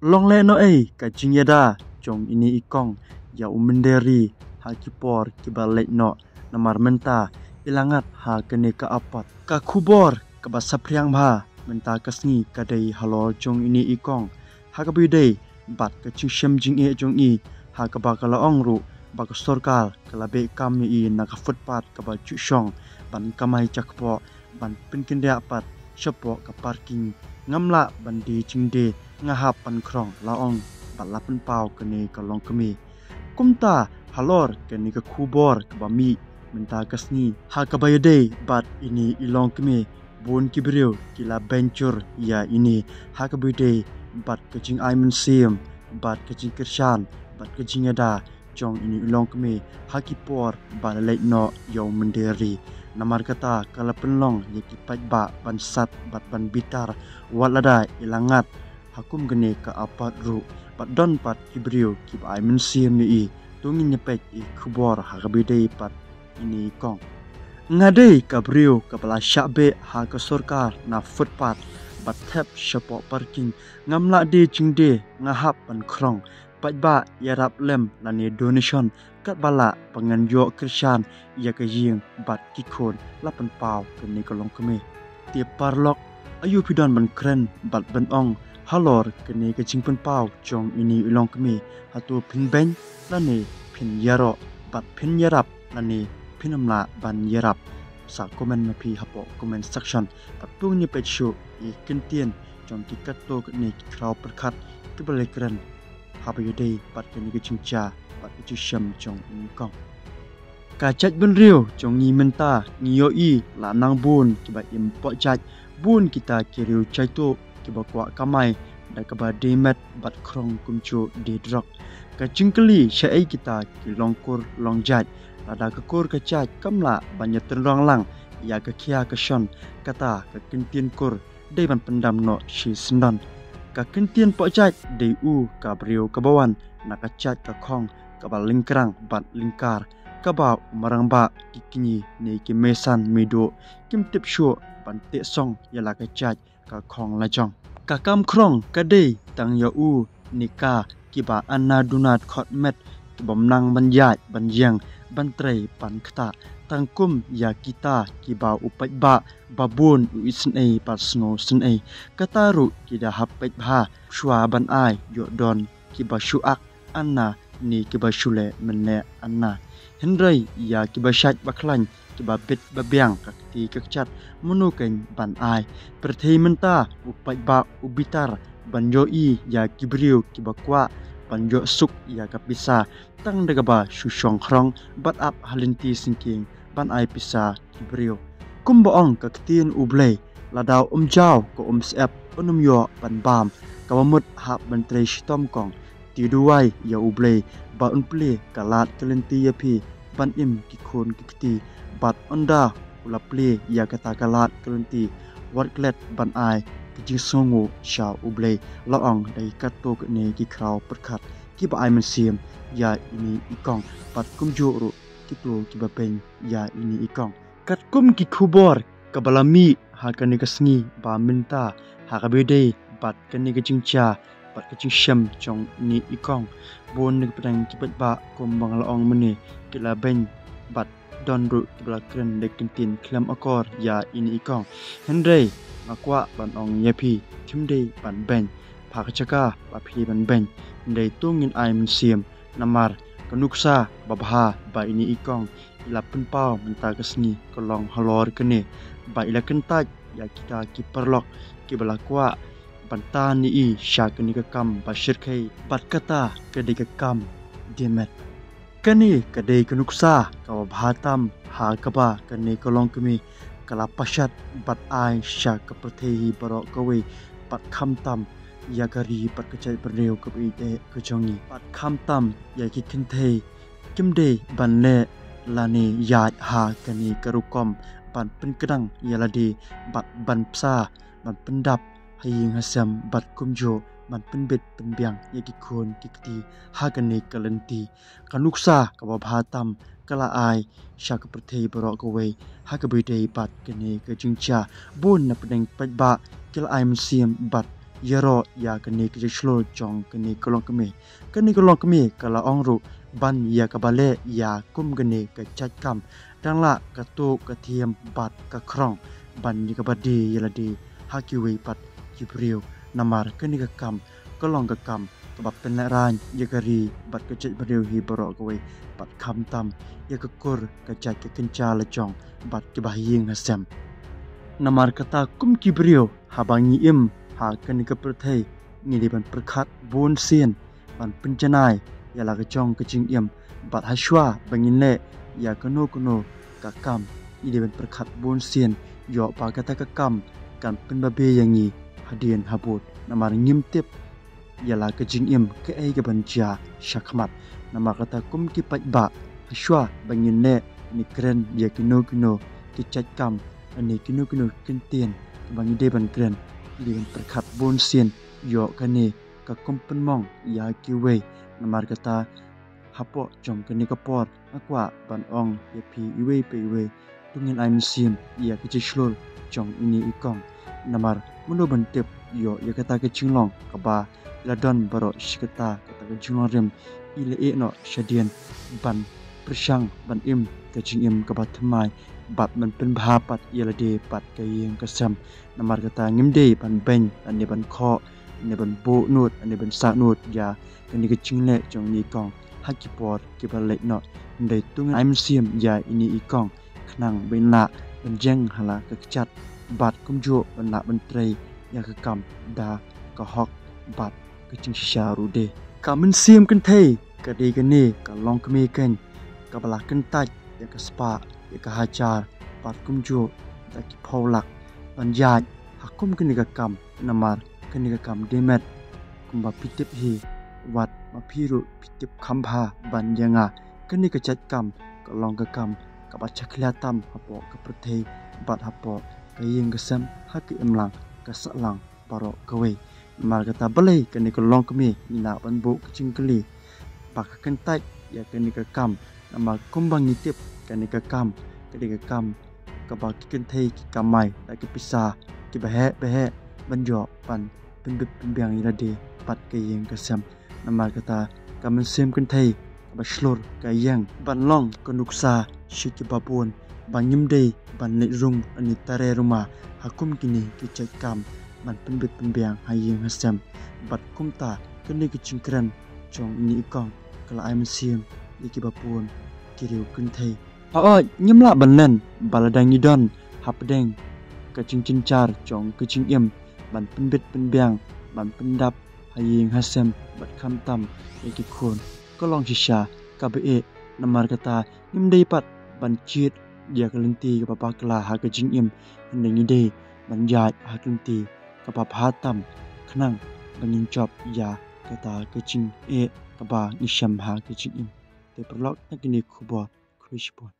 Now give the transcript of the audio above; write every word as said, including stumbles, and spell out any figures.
Long leh noh ei ka jingïada jong ine i kong ïa u mynder ri ha ki por kiba leit noh, namar mynta i la ngat ha kane ka apot. Ka khubor kaba saphriang bha mynta ka sngi ka dei halor jong ine i kong, ha kaba ïadei bad ka jingshem jingeh jong i, ha kaba ka la ong ruh ba ka sorkar ka la beh kam ïa i na ka footpath kaba ju shong ban kamai jakpoh, ban pynkynriah pat shapoh ka parking. Ngam lah ban die jingdie, nga hap ban khrong, la ong bad la pynpaw kane ka longkmie. Kumta halor kane ka khubor kaba mih mynta ka sngi ha kaba ïadei bad ine i longkmie, bun ki briew ki la beiñ jur ïa ine ha kaba ïadei bad ka jingai mynsiem bad ka jingkyrshan bad ka jingïada jong ine i longkmie ha ki por ba la leit noh ïa u mynder ri. Namar kata ka la pynlong ïa ki paidbah ban sat bad ban bitar, wat lada i la ngat ha kum kane ka apot ruh. Bad don pat ki briew kiba ai mynsiem ïa i. To ngin ïa peit i khubor ha kaba ïadei bad ine i kong. Nga dei ka briew kaba la shah beh ha ka sorkar na footpath bad thep shapoh parking. Ngam lah die jingdie, nga hap ban khrong. Paidbah ïarap lem lane donation katba lah ba ngan ïoh kyrshan ïa ka ïing bad ki khun, la pynpaw kane ka longkmie. Te paralok, aïu phi don ban kren bad ban ong halor kane ka jingpynpaw jong ine i longkmie? Hato phin beiñ lane phin ïaroh bad phin ïarap lane phin ym lah ban ïarap? Sa comment ma phi hapoh comment section. Bad to ngin ïa peit shuh ïa ki kyntien jong ki katto katne ki khraw pyrkhat kiba la kren ha kaba ïadei bad kane ka jingjia bad ka jingshem jong ine i kong. Ka jaitbynriew jong ngi mynta ngi ïohi la nang bun kiba im pohjait, bun kita ki riew jaituh kiba kwah kamai da kaba die met bad khrong kumjuh die drok. Ka jingkylli, shaei kita ki longkur longjait? Lada ka kur ka jait kam lah ban ïatynrong lang ïa ka khia ka shon, kata ka kyntien kur dei ban pyndam noh shisyndon. Ka kyntien pohjait dei u ka briew kaba wan na ka jait ka khong kaba lyngkrang bad lyngkar, kaba u marangbah, ki kñi ne ki meisan meiduh kim tip shuh ban teh song ïa la ka jait ka khong lajong. Ka kam khrong ka dei tang ïa u ne ka kiba anna duna khot met, kiba ym nang ban ïaid ban ïeng ban trei ban ktah, tang kum ïa kita kiba u paidbah ba bun u isynei bad sngewsynei. Kata ruh ki da hap peit bha shuwa ban ai, ïoh don kiba shu ak anna ne kiba shu leh mynne anna. Hynrei ïa kiba shait ba khlaiñ, kiba bit ba biang ka kti ka kjat, mano keiñ ban ai? Pyrthei mynta u paidbah u bitar ban ïohi ïa ki briew kiba kwah ban ïoh suk ïa ka pisa tang da kaba shu shong khrong bad ap ha lynti syngkien ban ai pisa ki briew. Kumba ong ka ktien U Blei, lada um jaw ka um syep, un ym ïoh ban bam. Kaba mut hap ban trei shitom kong. Te duwai ïa U Blei ba un plie ka lad ka lynti ïa phi ban im ki khun ki kti. Bad ynda u la plie ïa kata ka lad ka lynti, wat klet ban ai ka jingsngewnguh sha U Blei, la ong da ki katto katne ki khraw pyrkhat kiba ai mynsiem ïa ine i kong, bad kumjuh ruh kito kiba beiñ ïa ine i kong. Katkum ki khubor kaba la mih ha kane ka sngi ba mynta ha kaba ïadei bad kane ka jingjia bad ka jingshem jong ine i kong, bun na ki pdeng ki paidbah kumba nga la ong mynne ki la beiñ bad don ruh kiba la kren da ki kyntien khlem akor ïa ine i kong. Hynrei nga kwah ban ong ïa phi, phim dei ban beiñ. Pha ka jaka ba phi dei ban beiñ. Hynrei to ngin ai mynsiem, namar ka nuksa ba bha ba ine i kong i la pynpaw mynta ka sngi ka long halor kane, ba i la kyntait ïa kita ki paralok kiba la kwah ban tan ïa i sha kane ka kam ba shyrkhei, bad kata ka dei ka kam die met. Kane ka dei ka nuksa kaba bha tam ha kaba kane ka longkmie ka la pashat bad ai sha ka pyrthei baroh kawei, bad khamtam ïa ka ri bad ka jaitbynriew kaba ïeit eh ka jong ngi, bad khamtam ïa ki kynthei. Kim dei ban leh lane ïaid ha kane ka rukom ban pynkdang ïa lade bad ban bsa, ban pyndap ha ïing ha sem, bad kumjuh ban pynbit pynbiang ïa ki khun ki kti ha kane ka lynti. Ka nuksa kaba bha tam ka la ai sha ka pyrthei baroh kawei ha kaba ïadei bad kane ka jingjia. Bun na pdeng paidbah ki la ai mynsiem bad ïaroh ïa kane ka jingshloh jong kane ka longkmie. Kane ka longkmie ka la ong ruh ban ïa kaba leh ïa kum kane ka jait kam dang lah ka tuh ka thiam bad ka khrong ban ïa kaba die ïa lade ha kiwei pat ki briew. Namar kane ka kam ka long ka kam kaba pynlehraiñ ïa ka ri bad ka jaitbynriew hi baroh kawei, bad khamtam ïa ka kur ka jait ka kynja lajong bad kiba ha ïing ha sem. Namar kata kum ki briew, haba ngi im ha kane ka pyrthei, ngi dei ban pyrkhat bun sien ban pynjanai ïa la ka jong ka jingim, bad hashwa ba ngin leh ïa kano kano ka kam, ngi dei ban pyrkhat bun sien ïoh ba kata ka kam kan pynbabe ïa ngi hadien habud. Namar ngim tip ïa la ka jingim kaei kaban jia shakhmat. Namar kata kum ki paidbah, hashwa ba ngin leh ne kren ïa kino kino ki jait kam ne kino kino ki kyntien kaba ngi dei ban kren, ngi dei ban pyrkhat bun sien ïoh kane ka kum pynmong ïa kiwei. Namar kata hapoh jong kane ka por nga kwah ban ong ïa phi iwei pa iwei, to ngin ai mynsiem ïa ka jingshlur jong ine i kong. Namar mano ban tip ïoh ïa kata ka jinglong kaba i la don baroh shi katta, kata ka jinglong rim i la ïeh noh shadien ban pyrshang ban im ka jingim kaba thymmai bad ban pynbha pat ïa lade bad ka ïing ka sem. Namar kata ngim dei ban beiñ ne ban khoh ne ban buh nud ne ban sah nud ïa kane ka jingleh jong ine i kong ha ki por kiba leit noh. Ym dei, to ngin ai mynsiem ïa ine i kong khnang ba in lah ban jeng ha la ka kjat bad kumjuh ban lah ban trei ïa ka kam da ka hok bad ka jingshisha ruh de. Ka mynsiem kynthei ka dei kane ka longkmie keiñ kaba la kyntait ïa ka spah ïa ka hajar bad kumjuh da ki phew lak ban ïaid ha kum kane ka kam. Namar kane ka kam dei met kumba phi tip hi, wat ma phi ruh phi tip kham bha ban ïa nga, kane ka jait kam ka long ka kam kaba jakhlia tam hapoh ka pyrthei bad hapoh ka ïing ka sem, ha ka imlang ka sahlang baroh kawei. Namar kata balei kane ka longkmie ngi lah ban buh ka jingkylli ba ka kyntait ïa kane ka kam. Namar kumba ngi tip, kane ka kam ka dei ka kam kaba ki kynthei ki kamai da ki pisa kiba heh ba heh ban ïoh ban pynbit pynbiang ïa lade bad ka ïing ka sem. Namar kata ka mynsiem kynthei kaba shlur ka ïeng ban long ka nuksa sha kiba bun ba ngim dei ban leit rung ne tare ruma ha kum kine ki jait kam ban pynbit pynbiang ha ïing ha sem. Bad kumta kane ka jingkren jong ine i kong ka la ai mynsiem ïa kiba bun ki riew kynthei. Hooid, ngim lah ban len ba lada ngi don hapdeng ka jingjynjar jong ka jingim ban pynbit pynbiang, ban pyndap ha ïing ha sem bad khamtam ïa ki khun, ka long shisha kaba eh. Namar kata ngim dei pat ban jied ïa ka lynti kaba bakla ha ka jingim, hynrei ngi dei ban ïaid ha ka lynti kaba bha tam khnang ba ngin jop ïa kata ka jingeh kaba ngi shem ha ka jingim. Te paralok, na kine ki khubor, khublei shibun.